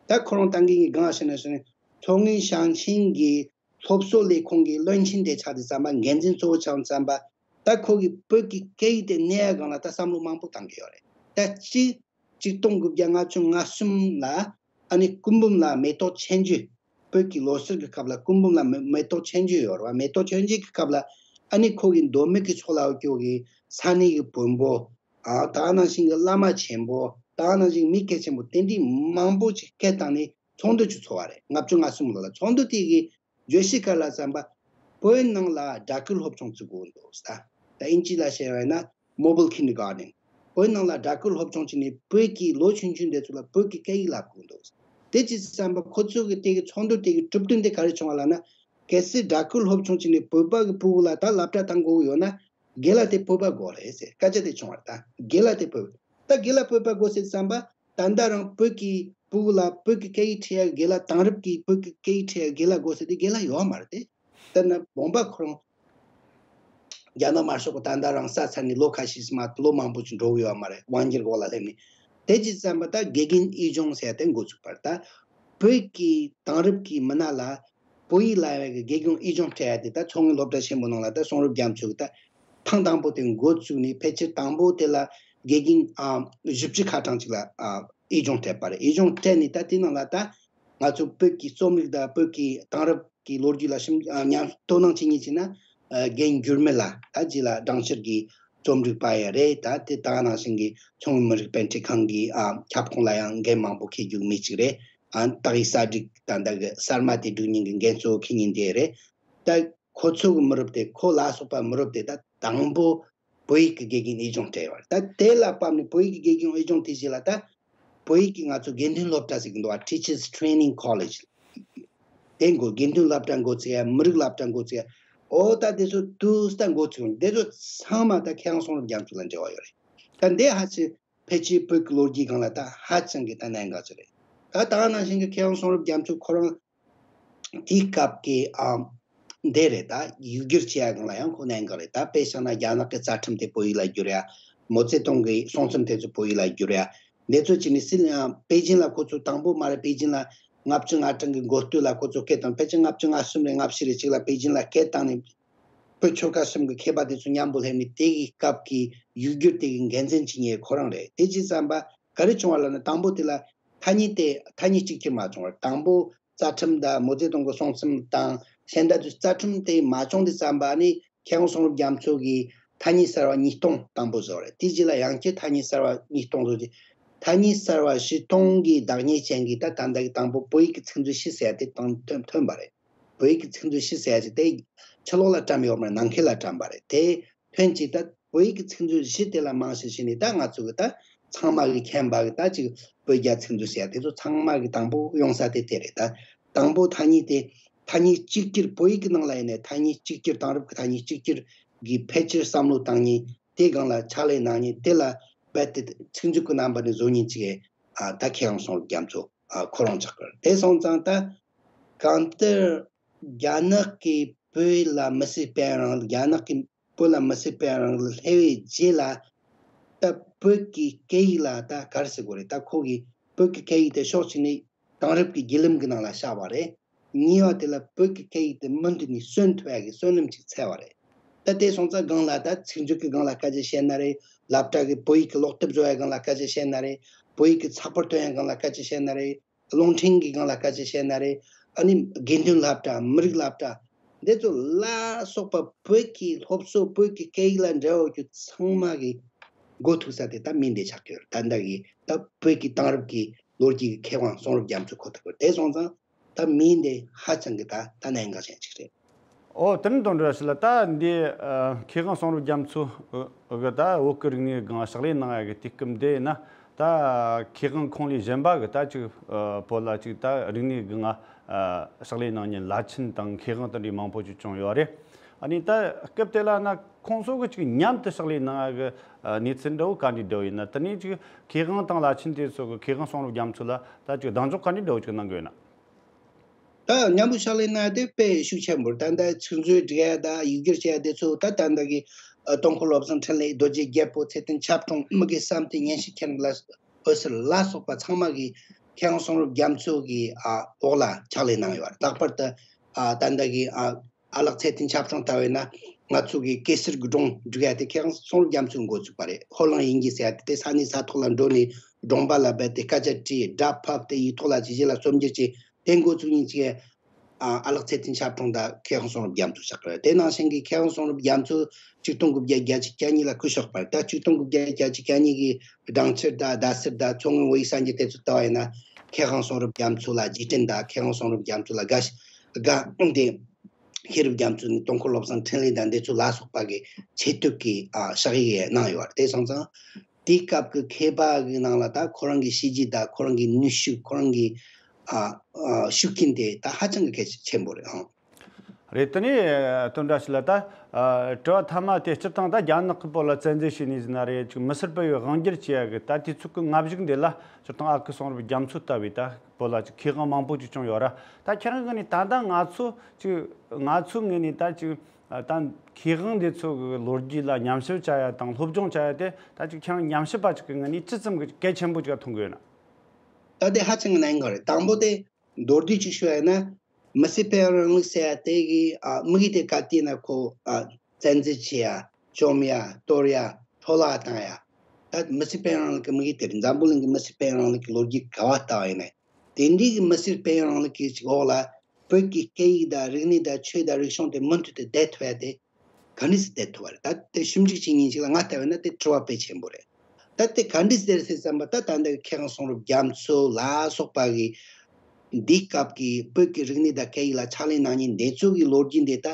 ད་ཁོ་རང་ད་གིན་གྱི་སྒང་ཞིག་ནས་ཞུ་ནས་མཚོ་སྔོན་ཞིང་ཆེན་གྱི་སློབ་གསོ་ལས་ཁུངས་ཀྱི་བློན་ཆེན་དེ་ཆགས་དུས་ཙམ་པ་འགན་འཛིན་གཙོ་བོ་ཆགས་ཙམ་པ། ད་ཁོ་གིས་བོད་ཀྱི་སྐད་ཡིག་དེ་གནས་ཡ་སྒང་ལ་ད་བསམ་བློ་མང་པོ་བཏང་གི་ཡོད་རེད། ད་གཅིག་ཆིག་སྟོང་དགུ་བརྒྱ་ལྔ་བཅུ་ང་གསུམ་ལ་ཨ་ནི་སྐུ་འབུམ་ལ་མེ་ཏོག་ཆུང་ཆུང་བོད་ཀྱི་ལོ་གསར་གྱི་སྐབས་ལ་སྐུ་འབུམ་ལ་མེ་མེ་ཏོག་ཆུང་ཆུང་ཡོད་རེད་བ། མེ་ཏོག་ཆུང་ཆུང་གི་སྐབས་ལ་ཨ་ནི་ཁོ་གི་མདོ་སྨད་ཀྱི་ཕྱོགས་ལ་སྐྱོ་གི་ས་གནས་ཀྱི་བོན་པོ། ཨ་ད་ནང་བཞིན་གྱི་བླ་མ་ཆེན་པོ། ད་ནང་བཞིན་མི་སྐད་ཆེན་པོ་དེ་འདྲའི་མང་པོ་ཅིག་སྐད་བཏང་ནས་ཚོགས་འདུ་ཅིག་ཚོགས་པ་རེད། ལྔ་བཅུ་ང་གསུམ་ལོ་ལ་ཚོགས་འདུ་དེ་གི་བརྗོད་གཞི་ག་རེ་ལབ་ཙམ་པ། བོད་ནང་ལ་སྦྲ་གུར་སློབ་ཆུང་བཙུགས་དགོས་འདུག་ཟེར། ད་ཨིན་ཇི་ལ་བཤད་པ་ཡིན་ན་Mobile Kindergarten། བོད་ནང་ལ་སྦྲ་གུར་སློབ་ཆུང་བྱས་ནས་བོད་ཀྱི་ལོ་ཆུང་ཆུང་དེ་ཚོ་ལ་བོད་ཀྱི་སྐད་ཡིག་བསླབ་དགོས་འདུག་དེ་ཅི་ཙམ་པ་ཁོ་ཚོ་གི་དེ་གི་ཚོགས་འདུ་དེ་གི་གྲུབ་དོན་དེ་ག་རེ་བྱུང་བ་ལབ་ན། གལ་སྲིད་སྦྲ་གུར་སློབ་ཆུང་བྱས་ནས་བོད་པ་གི་ཕྲུ་གུ་ལ་ད་སློབ་གྲྭ་བཏང་དགོས་ཀྱི་ཡོད་ན། དགེ་ལགས་དེ་བོད་པ་དགོས་རེད་ཟེར་སྐད་ཆ་དེ་བྱུང་བ་རེད། ད་དགེ་ལགས་དེ་བོད་པ། ད་དགེ་ལགས་བོད་པ་དགོས་ཟེར་ཙམ་པ། ད་ལྟ་རང་བོད་ཀྱི་ཕྲུ་གུ་ལ་བོད་ཀྱི་སྐད་ཡིག་ཁྲིད་ཡ་དགེ་ལགས། དེང་རབས་ཀྱི་བོད་ཀྱི་སྐད་ཡིག་ཁྲིད་ཡ་དགེ་ལགས་དགོས་ཟེར་དེ་དགེ་ལགས་ཡོད་མ་རེད་དེ། དཔེར་ན་དགོངས་པ་ཁོ་རང་རྒྱ་ནག་དམར་ཤོག་གི་ད་ལྟ་རང་ས་ཚར་ནས་ལོ་ཁ་ཤས་མ་གཏོགས་ལོ་མང་པོ་ཅིག་འགྲོ་གི་ཡོད་མ་རེད། དབང་སྒྱུར་འོག་ལ་སླེབས་ནས། དེ་ཅི་ཙམ་པ་ད་དགེ་རྒན་དབུལ་སྐྱོར་ཟེར་ཡ་དེ་འགོ་ཚུགས་པ་རེད། ད་བོད་ཀྱི་དེང་རབས་ཀྱི་མི་སྣ་ལ་བོད་ཡིག་བསླབ་ཡ་གི་དགེ་རྒན་དབུལ་སྐྱོར་སྤྲད་ཡ་དེ་ད་མཚོ་སྔོན་སློབ་གྲྭ་ཆེན་པོ་ནང་ལ་ད་གསུང་རབ་རྒྱ་མཚོ་གི་ད་ཐེངས་དང་པོ་དེ་འགོ་བཙུགས་ནས་ཕལ་ཆེར་དང་པོ་དེ་ལ་དགེ་རྒན་ཨ་བཞི་བཅུ་ཁ་གྲངས་ཅིག་ལ་ཨ་དབུལ་སྐྱོར་སྤྲད་པ་རེད། དབུལ་སྐྱོར་སྤྲད་ནས་ད་དེ་ནང་ལ་ད་ང་ཚོ་བོད་ཀྱི་རྩོམ་རིག་དང་བོད་ཀྱི་དེང་རབས་ཀྱི་ལོ་རྒྱུས་ལ་ཞིབ་ཨ་ཉམས་དོ་སྣང་བྱེད་མཁན་ཅིག་ན་ཨ་རྒན་འགྱུར་མེད་ལགས། ད་རྗེས་ལ་སྦྲང་ཆར་གྱི་རྩོམ་རིག་པ་ཡང་རེད། ད་དེ་ད་ནང་བཞིན་གྱི་མཚོ་སྔོན་མི་རིགས་པཎ་ཌི་ཏ་ཁང་གི་ཨ་ཁྱབ་ཁོངས་ལ་ཡང་འགན་མང་པོ་འཁྱེར་རྒྱུ་མི་གཅིག་རེད། ཨ་ཏ་གི་གསར་བསྒྲིགས་ད་ལྟ་གི་གསར་མ་དེ་སྒྲིག་མཁན་གྱི་འགན་གཙོ་བོ་འཁྱེར་མཁན་དེ་རེད། ད་ཁོ་ཚོ་གི་མི་རབས་དེ། ཁོ་ལ་སོགས་པ་མི་རབས་དེ་ད་དང་པོ་བོད་ཡིག་གི་དགེ་རྒན་དབུལ་སྐྱོར་སྤྲད་ཡོད་རེད། ད་དེ་ལ་བབས་ནས་བོད་ཡིག་གི་དགེ་རྒན་དབུལ་སྐྱོར་དེ་རྗེས་ལ་ད་བོད་ཡིག་གི་ང་ཚོ་དགེ་འདུན་སློབ་གྲྭ་ཟེར་གྱི་འདུག་བ། Teachers Training College། དེ་འགོ་དགེ་འདུན་སློབ་གྲྭ་འགོ་ཚུགས་ཡ། མི་རིགས་སློབ་གྲྭ་འགོ་ཚུགས་ཡ། ཨོ་ད་དེ་ཚོ་དུས་ད་འགོ་ཚུགས་ཡོང་། དེ་ཚོ་ཚང་མ་ད་མཁས་དབང་གསུང་རབ་རྒྱ་མཚོ་ལ་འབྲེལ་བ་ཡོད་རེད། ད་འདི་ཧ་ཅང་ཕལ་ཆེར་བོད་ཀྱི་ལོ་རྒྱུས་སྒང་ལ་ད་ཧ་ཅང་གི་ད་གནད་འགག་ཅིག་རེད། ད་ད་ག་ནང་བཞིན་གྱི་མཁས་དབང་གསུང་རབ་རྒྱ་མཚོ་ཁོ་རང་དེའི་སྐབས་ཀྱི་ཨ་འདི་རེད། ད་ཡིག་སྒྱུར་བྱེད་ཡ་སྒང་ལ་ཡང་ཁོ་གནད་འགག་རེད། ད་དཔེ་བཞག་ན་རྒྱ་ནག་གི་རྩ་ཁྲིམས་དེ་བོད་ཡིག་ལ་བསྒྱུར་ཡ། མའོ་ཙེ་ཏུང་གི་གསུང་རྩོམ་དེ་ཚོ་བོད་ཡིག་ལ་བསྒྱུར་ཡ། འདི་ཚོ་བྱས་ནས་སྲིད་ཨ་པེ་ཅིན་ལ་ཁོ་ཚོ་དང་པོ་མ་རེད། པེ་ཅིན་ལ་ལྔ་བཅུ་ང་གྲངས་ཀྱི་འགོ་སྟོད་ལ་ཁོ་ཚོ་སྐད་བཏང་། ཕལ་ཆེར་ལྔ་བཅུ་ང་གསུམ་རེད་ལྔ་བཞི་རེད་ཅིག་ལ་པེ་ཅིན་ལ་སྐད་བཏང་ནས་བོད་ཆོལ་ཁ་གསུམ་གྱི་མཁས་པ་དེ་ཚོ་མཉམ་པོ་སླེབས་ནས་དེ་གི་སྐབས་ཀྱི་ཡིག་སྒྱུར་དེ་གི་འགན་འཛིན་བྱེད་མཁན་ཁོ་རང་རེད། དེ་ཅི་ཙམ་པ་ག་རེ་བྱུང་བ་ལབ་ན། དང་པོ་དེ་ལ་ཐ་སྙད་དེ་ཐ་སྙད་གཅིག་གྱུར་མ་བྱུང་བར། དང་པོ་རྩ་ཁྲིམས་དང་མའོ་ཙེ་ཏུང་གི་གསུང་རྩོམ་དང་གཞན་དག་དེ་རྩ་ཁྲིམས་དེ་མ་བྱུང་དུས་ཙམ་པ་ནི་མཁས་དབང་གསུང་རབ་རྒྱ་མཚོ་གིས་ཐ་སྙད་གསར་བ་ཉིས་སྟོང་དང་པོ་བཟོས་རེད། དེ་རྗེས་ལ་ཡང་བསྐྱར་ཐ་སྙད་གསར་བ་ཉིས་སྟོང་བཟོས་ཏེ། ཐ་སྙད་གསར་བ་བཞི་སྟོང་གི་བདག་ཉེས་ཅན་གྱི་ད་ད་ལྟ་གི་དང་པོ་བོད་ཡིག་གི་ཚིག་མཛོད་བཞི་ཟེར་ཡ་དེ་དང་ཐོན་ཐོན་པ་རེད། བོད་ཡིག་གི་ཚིག་མཛོད་བཞི་ཟེར་ཡ་དེ་ཕྱི་ལོགས་ལ་བཀྲམ་ཡོད་མ་རེད། ནང་ཁུལ་ལ་བཀྲམ་པ་རེད། དེ་ཐོན་ཅིག་ད་བོད་ཡིག་གི་ཚིག་མཛོད་བཞི་དེ་ལ་རྨང་གཞི་བྱས་ནས་ད་ང་ཚོ་གི་ད་ཚང་མ་གི་མཁྱེན་པ་གི་ད་ཅིག་བོད་རྒྱ་ཚིག་མཛོད་ཟེར་ཡ་དེ་ཚོ་ཚང་མ་གི་དང་པོ་ཡོང་ས་དེ་དེ་རེད། ད་དང་པོ་ཐ་སྙད་དེ་ཐ་སྙད་གཅིག་གྱུར། བོད་ཡིག་གི་ནང་ལ་ཡིན་ནའི་ཐ་སྙད་གཅིག་གྱུར། དེང་རབས་ཀྱི་ཐ་སྙད་གཅིག་གྱུར་གྱི་ཕལ་ཆེར་བསམ་བློ་བཏང་མཁན། དེ་སྒང་ལ་ཕྱག་ལས་གནང་མཁན། དེ་ལ་རྦད་དེ་ཚིག་མཛོད་ཀྱི་རྣམ་པ་ནས་བཟོ་མཁན་ཅིག་ཨ་ད་མཁས་དབང་གསུང་རབ་རྒྱ་མཚོ་ཨ་ཁོ་རང་ཆགས་ཀྱི་རེད། དེ་སོང་ཙང་ད་གང་ལྟར་རྒྱ་ནག་གིས་བོད་ལ་མི་སེར་སྤེལ་རང་། རྒྱ་ནག་གིས་བོད་ལ་མི་སེར་སྤེལ་རང་ལ་སླེབས་པའི་རྗེས་ལ་ད་བོད་ཀྱི་སྐད་ཡིག་ལ་ད་ག་རེ་ཟེར་དགོས་རེད། ད་ཁོ་གིས་བོད་ཀྱི་སྐད་ཡིག་དེ་ཕྱོགས་གཅིག་ནས་དེང་རབས་ཀྱི་བརྒྱུད་ལམ་གྱི་ནང་ལ་བཞག་པ་རེད། ཉེ་བ་དེ་ལ་བོད་ཀྱི་སྐད་ཡིག་དེ་མུ་མཐུད་ནས་གསོན་ཐུབ་ཡ་གི་བསོད་ནམས་ཅིག་འཚོལ་བ་རེད། ད་དེ་སོང་ཙང་སྒང་ལ་ད་ཚིག་མཛོད་ཀྱི་སྒང་ལ་སྐད་ཆ་བཤད་ན་རེད། སློབ་གྲྭ་གི་བོད་ཡིག་གི་ཀློག་དེབ་བཟོ་ཡ་སྒང་ལ་སྐད་ཆ་བཤད་ན་རེད། བོད་ཡིག་གི་ཚགས་པར་ཐོན་ཡ་སྒང་ལ་སྐད་ཆ་བཤད་ན་རེད། རླུང་འཕྲིན་གྱི་སྒང་ལ་སྐད་ཆ་བཤད་ན་རེད། ཨ་ནི་དགེ་འདུན་སློབ་གྲྭ། མི་རིགས་སློབ་གྲྭ། འདི་ཚོ་ལ་སོགས་པ་བོད་ཀྱི་སློབ་གསོ། བོད་ཀྱི་སྐད་ཡིག་ལ་འབྲེལ་བ་ཡོད་རྒྱུ་ཚང་མ་གི་འགོ་ཐུག་ས་དེ་ད་མི་འདི་ཆགས་ཀྱི་ཡོད་རེད། ད་ལྟ་གི་ད་བོད་ཀྱི་དེང་རབས་ཀྱི་ལོ་རྒྱུས་ཀྱི་མཁས་དབང་གསུང་རབ་རྒྱ་མཚོ་ཁོ་ཐག་ཡོད་རེད། དེ་སོང་ཙང་ད་མི་འདི་ཧ་ཅང་གི་ད་ད་གནད་འགག་ཅན་ཅིག་རེད། ཨོ། དེ་ནི་དོན་འགྲོ་ཞིག་ལ། ད་འདི་ཨ་མཁས་དབང་གསུང་རབ་རྒྱ་མཚོ་ཨ་གི་ད་བོད་ཀྱི་རིག་གནས་སྒང་ཕྱག་ལས་གནང་ཡ་གི་དུས་སྐབས་འདི་ཡིན་ན། ད་མཁས་དབང་ཁོང་ལས་གཞན་པ་གི་ད་ཅིག་ཨ་བོད་ལ་ཅིག་ད་རིག་གནས་སྒང་ཨ་ཕྱག་ལས་གནང་མཁན་བླ་ཆེན་དང་མཁས་དབང་དེ་འདྲའི་མང་པོ་ཅིག་བྱུང་ཡོད་རེད། ཨ་ནི་ད་སྐབས་དེ་ལ་ན་ཁོང་ཚོ་གི་ཅིག་མཉམ་དུ་ཕྱག་ལས་གནང་ཡ་གི་ཨ་གནས་ཚུལ་འདྲ་བོ་ག་འདྲ་འདྲ་བོ་ཡིན་ན། དེ་ནས་ཅིག་མཁས་དབང་དང་བླ་ཆེན་དེ་ཚོ་གི་མཁས་དབང་གསུང་རབ་རྒྱ་མཚོ་ལ་ད་ཅིག་གདེང་འཇོག་ག་འདྲ་འདྲ་བོ་ཅིག་གནང་གི་ཡོད་ན། ད་མཉམ་པོ་ཕྱག་ལས་གནང་ཡ་དེ་དཔེ་ཤུགས་ཆེན་པོ་རེད། ད་ལྟ་ཚིག་མཛོད་སྒྲིག་ཡ་དང་ཡིག་སྒྱུར་བྱེད་ཡ་དེ་ཚོ་ད་ད་ལྟ་གི་ཨ་སྟོང་འཁོར་བློ་བཟང་འཕྲིན་ལས། རྡོ་རྗེ་རྒྱལ་པོ། ཚེ་བརྟན་ཆབ་གྲོང་། མི་དགེ་བསམ་གཏན། ཉན་ཤེས་མཁྱེན་རབ་ལ། འོད་ཟེར་ལ་སོགས་པ་ཚང་མ་གི་མཁས་དབང་གསུང་རབ་རྒྱ་མཚོ་གི་ཨ་འོག་ལ་ཕྱག་ལས་གནང་ཡོད་རེད། ལྷག་པར་དུ་ཨ་ད་ལྟ་གི་ཨ་ཨ་ལགས་ཚེ་བརྟན་ཆབ་གྲོང་ལྟ་བས་ན་ང་ཚོ་གི་གེ་སར་གྱི་སྒྲུང་སྒྲིག་ཡ་དེ་མཁས་དབང་གསུང་རབ་རྒྱ་མཚོས་འགོ་བཙུགས་པ་རེད། ཧོ་ལང་ཡིན་གྱི་ཟེར་ཡ་དེ་དེ་ས་གནས་ས་ཐོག་ལ་འགྲོ་ནས་སྒྲུང་པ་ལ་རྦད་དེ་སྐད་ཆ་དྲིས། སྒྲ་ཕབ་སྟེ་ཡིག་ཐོག་ལ་ཇི་བཞིན་ལ་རྩོམ་སྒྱུར་བྱས། དེ་འགོ་བཙུགས་མཁན་གྱི་ཨ་ཨ་ལགས་ཚེ་བརྟན་ཆབ་གྲོང་དང་མཁས་དབང་གསུང་རབ་རྒྱ་མཚོ་ཆགས་པ་རེད། དེ་ནང་བཞིན་གྱི་མཁས་དབང་གསུང་རབ་རྒྱ་མཚོ་ཆིག་སྟོང་དགུ་བརྒྱ་བརྒྱད་ཅུ་གྱ་གཉིས་ལ་སྐུ་གཤེགས་པ་རེད། ད་ཆིག་སྟོང་དགུ་བརྒྱ་བརྒྱད་ཅུ་གྱ་གཉིས་ཀྱི་སྦྲང་ཆར་དང་ཟླ་ཟེར་དང་མཚོ་སྔོན་བོད་ཡིག་གསར་འགྱུར་དེ་ཚོ་ལྟ་བ་ཡིན་ན། མཁས་དབང་གསུང་རབ་རྒྱ་མཚོ་ལ་རྗེས་དྲན་དང་། མཁས་དབང་གསུང་རབ་རྒྱ་མཚོ་ལ་དགའ་ཞིང་དགའ་སྟེ། ཤེས་རབ་རྒྱ་མཚོ་ནས་སྟོང་འཁོར་བློ་བཟང་འཕྲིན་ལས་དང་འདི་ཚོ་ལ་སོགས་པ་གི་ཆེ་བསྟོད་ཀྱི་ཨ་ཕྱག་ཡིག་གནང་ཡོད་རེད། དེ་སོང་ཙང་དེའི་སྐབས་ཀྱི་མཁས་པ་གི་ནང་ལ་ད་ཁོ་རང་གི་བྱས་རྗེས་དང་ཁོ་རང་གི་ནུས་ཤུགས། ཁོ་རང་གི་ཨ་ཨ་ཤུགས་རྐྱེན་དེ་ད་ཧ་ཅང་གི་གལ་ཆེན་པོ་རེད་ཨང་། རེད། དེ་ནས་དོན་འདྲ་ཞིག་ལ་ད་ཨ་དྲི་བ་མཐའ་མ་དེ། སྤྱིར་བཏང་ད་རྒྱ་ནག་གི་བོད་ལ་བཙན་འཛུལ་བྱས་ནས་ཟེར་ན་རེད། ཅིག་མི་སེར་སྤེལ་བའི་དབང་སྒྱུར་བྱེད་ཡ་གི་ད་དུས་ཚོད་ཀྱི་སྔ་གཞུག་འདི་ལ་སྤྱིར་བཏང་ཨ་ཁུ་གསུང་རབ་རྒྱ་མཚོ་ལྟ་བུའི་ད་བོད་ལ་ཅིག་མཁས་དབང་མང་པོ་ཅིག་བྱུང་ཡོད་ར། ད་ཁྱེད་རང་གི་ནས་ད་ལྟ་ང་ཚོ་ཅིག་ང་ཚོའི་ངོས་ནས་ད་ཅིག་ཨ་ད་མཁས་དབང་འདི་ཚོ་གི་ལོ་རྒྱུས་ལ་ཉམས་ཞིབ་བྱ་ཡ་དང་སློབ་སྦྱོང་བྱ་ཡ་དེ་ད་ཅིག་ཁྱེད་རང་ཉམས་ཞིབ་པ་ཅིག་གི་ངོས་ནས་ཅི་ཙམ་གི་གལ་ཆེན་པོ་ཅིག་མཐོང་གི་ཡོད་ན། ད་དེ་ཧ་ཅང་གི་གནད་འགག་རེད། དང་པོ་དེ་མདོར་བསྡུས་ཅིག་ཞུ་ཡ་ཡིན་ན། མི་སེར་སྤེལ་རང་ལུགས་ཟེར་ཡ་དེ་གི་ཨ་དམིགས་ཡུལ་དེ་ག་དུས་ན་ཁོ་ཨ་བཙན་འཛུལ་བྱེད་ཡ། བཅོམ་ཡ། གཏོར་ཡ། འཕྲོ་བརླག་བཏང་ཡ། ད་མི་སེར་སྤེལ་རང་ལུགས་ཀྱི་དམིགས་ཡུལ་དེ་རེད། འཛམ་བུ་གླིང་གི་མི་སེར་སྤེལ་རང་ལུགས་ཀྱི་ལོ་རྒྱུས་ག་བ་ལྟ་བ་ཡིན་ན། དེ་འདྲའི་གི་མི་སེར་སྤེལ་རང་ལུགས་ཀྱི་ཅིག་འོག་ལ་བོད་ཀྱི་སྐད་ཡིག་དང་རིག་གནས་དང་ཆོས་དང་རིག་གཞུང་དེ་མུ་མཐུད་དུ་བསྡད་ཐུབ་ཡ་དེ་ག་འདྲས་སེ་བསྡད་ཐུབ་པ་རེད། ད་དེ་ཞིབ་འཇུག་བྱེད་མཁན་ཅིག་ལ་ང་ལྟ་བས་ན་དེ་དྲི་བ་དཔེ་ཆེན་པོ་རེད། ད་དེ་ག་འདྲས་སེ་བསྡད་སྲིད་བསམ་པ། ད་ད་ལྟ་མཁས་དབང་གསུང་རབ་རྒྱ་མཚོ་ལ་སོགས་པ་གི་འདིའི་སྐབས་ཀྱི་བོད་ཀྱི་རིག་གནས་དང་སྐད་ཡིག་ལ་ཕྱག་ལས་གནང་མཁན་འདི་ཚོ་གི་ལོ་རྒྱུས་འདི། ད་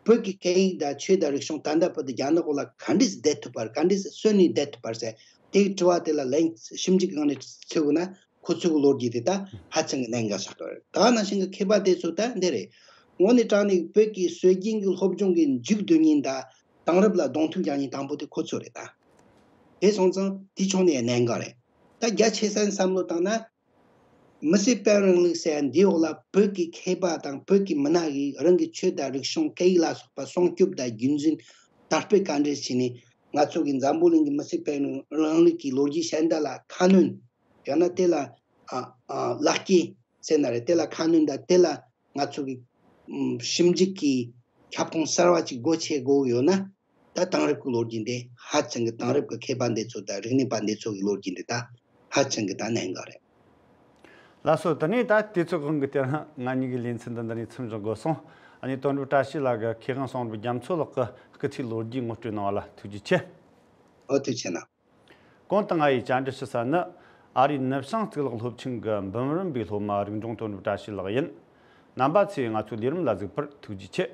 བོད་ཀྱི་སྐད་ཡིག་དང་ཆོས་དང་རིག་གཞུང་ད་ལྟ་བར་དུ་རྒྱ་ནག་འོག་ལ་ག་འདྲས་སེ་བསྡད་ཐུབ་པ་རེད། ག་འདྲས་སེ་གསོན་ནས་བསྡད་ཐུབ་པ་རེད་ཟེར། དེའི་དྲི་བ་དེ་ལ་ལན་ཞིབ་འཇུག་གི་སྒང་ནས་འཚོལ་དགོས་ན། ཁོ་ཚོའི་ལོ་རྒྱུས་དེ་ད་ཧ་ཅང་གི་གནད་འགག་ཆགས་ཀྱི་རེད། ད་ནང་བཞིན་གྱི་མཁས་པ་དེ་ཚོ་ད་འདི་རེད། དངོས་གནས་དྲང་གནས་བོད་ཀྱི་སྲོལ་རྒྱུན་གྱི་སློབ་སྦྱོང་གི་མཇུག་བསྡུ་མཁན་དང་དེང་རབས་ལ་གདོང་ཐུག་རྒྱག་མཁན་དང་པོ་དེ་ཁོ་ཚོ་རེད། ད་དེ་སོང་ཙང་དེ་ཕྱོགས་ནས་གནད་འགག་རེད། ད་རྒྱ་ཆེ་སར་བསམ་བློ་བཏང་ན། མི་སེར་སྤེལ་རང་ལུགས་ཟེར་ཡ་འདིའི་འོག་ལ་བོད་ཀྱི་མཁས་པ་དང་བོད་ཀྱི་མི་སྣ་གིས་རང་གི་ཆོས་དང་རིག་གཞུང་། སྐད་ཡིག་ལ་སོགས་པ་སྲུང་སྐྱོབ་དང་རྒྱུན་འཛིན་དར་སྤེལ་ག་འདྲས་བྱས་ནས། ང་ཚོ་གི་འཛམ་བུ་གླིང་གི་མི་སེར་སྤེལ་རང་ལུགས་ཀྱི་ལོ་རྒྱུས་གཞན་དག་ལ་ཁ་སྣོན། ཡང་ན་དེ་ལ་ཨ་ཨ་ལག་སྐྱེས་ཟེར་ན་རེད། དེ་ལ་ཁ་སྣོན་དང་དེ་ལ་ང་ཚོ་གི་ཨམ་ཞིབ་འཇུག་གི་ཁྱབ་ཁོངས་གསར་བ་ཅིག་སྒོ་ཕྱེ་དགོས་ཡོད་ན། ད་དེང་རབས་ཀྱི་ལོ་རྒྱུས་འདི་ཧ་ཅང་གི། དེང་རབས་ཀྱི་མཁས་པ་འདི་ཚོ་དང་རིག་གནས་པ་འདི་ཚོ་གི་ལོ་རྒྱུས་འདི་ད་ཧ་ཅང་གི་ད་གནད་འགག་རེད། ལགས་སོ། དེ་ནས་ད་དུས་ཚོད་གང་གི་སྟེང་ང་གཉིས་ཀྱི་ལེ་ཚན་འདི་འདི་ནས་མཚམས་འཇོག་དགོས་སོང་། ཨ་ནི་དོན་གྲུབ་བཀྲ་ཤིས་ལགས་ཀྱིས་མཁས་དབང་གསུང་རབ་རྒྱ་མཚོ་ལགས་ཀྱི་སྐུ་ཚེའི་ལོ་རྒྱུས་ངོ་སྤྲོད་གནང་བ་ལ་ཐུགས་རྗེ་ཆེ། ཨོ། ཐུགས་རྗེ་གནང་། གོང་དུ་ང་ཡིས་བཅར་འདྲི་ཞུ་ས་ནི་ཨ་རིའི་ནུབ་བྱང་གཙུག་ལག་སློབ་ཆེན་གྱི་འབུམ་རམས་པའི་སློབ་མ་རིག་འབྱུང་དོན་གྲུབ་བཀྲ་ཤིས་ལགས་ཡིན། རྣམ་པ་ཚོས་ང་ཚོའི་ལས་རིམ་ལ་གཟིགས་པར་ཐུགས་རྗེ་ཆེ།